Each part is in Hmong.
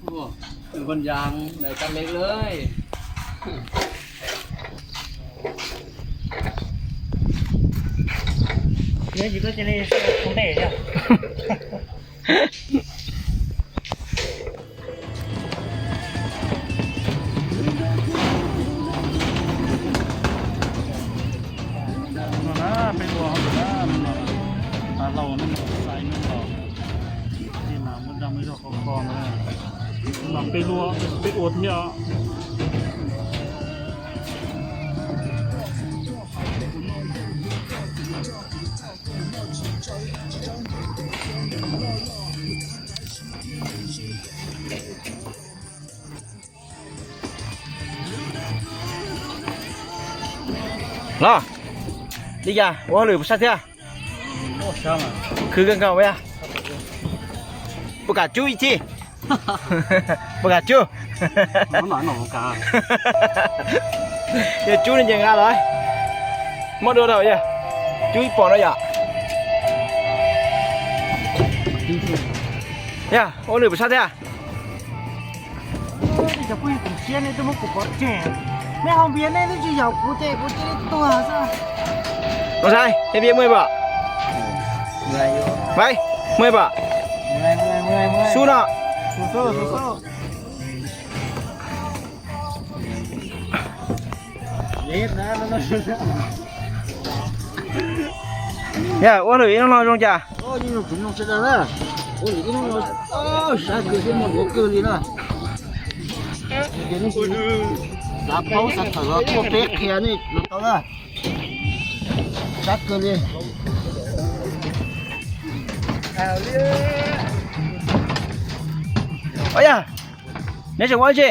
Ua, tus Vaj Yas daim kab lev lawm. Yog tsis koj cia li ua ntej thiab. No na, peb ua hauj lwm na, no na, tas lauj nej mus xaiv nej los, tej mas muaj dag muaj zog khov kho na, mas peb luaj peb ua thiab. Los, li cas ua hauj lwm puas sab thiab? Khwv kawg nkaus yog. Puas kam cub ib chim? Puas kam cub? Yog cub ne ces nqa los. Muab dua rau yog. Cub ib pom no yom. Yog ua hauj lwm puas sab thiab? Cov phooj ywg, tus siab nej twb muab kuv pov tseg. Nej haus npias nej twb tsis yaum kuv ces kuv cia li tuag xwb. Noo Sai, yog npias muaj pom? Muaj pom? Xub no. Yog ua hauj lwm ib hnub no zoo cas? Xav paub xav thawm los tuaj peb qhia nej los tau na. Sab kawg li. Ua yog, neb tseem ua dab tsi?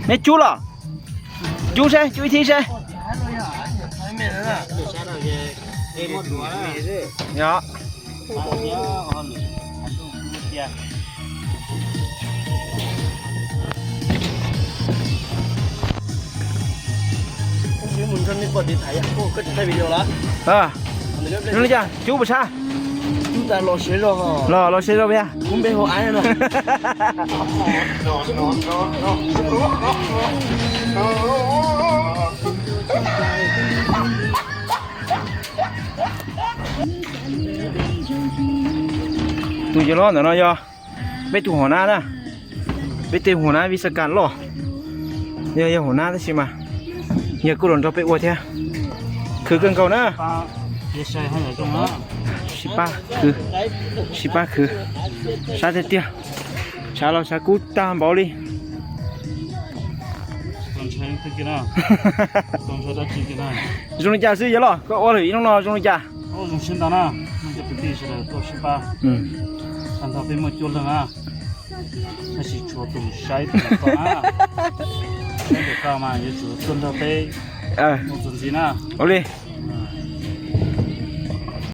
Neb cub los? Cub seb, cub ib thib seb. Yog. Zoo li cas, cub puas sab? Los, los seb zog yog. Tus yawg loj ntawm no yog peb tus hauv nab na, peb tej hauv nab Vis Xas Kas loj, yog yog hauv nab tab sis mas yog kuj los nrog peb ua thiab. Khwv kawg nkaus na. Sib pab khwv, sib pab khwv, sab tiag tiag, tshav los tshav kub tag npaum li. Zoo li cas xwb yawg loj, koj ua lawm ib hnub no zoo li cas? Zoo siab ntau na, cov kwv tij sawv daws tuaj sib pab. Tag nrho peb muaj cuaj leeg na, tab sis tshuav tus saib tus ko na, saib tus ko mas yuav tsum tuaj nrog peb mus txuas ntxiv na. Ua li.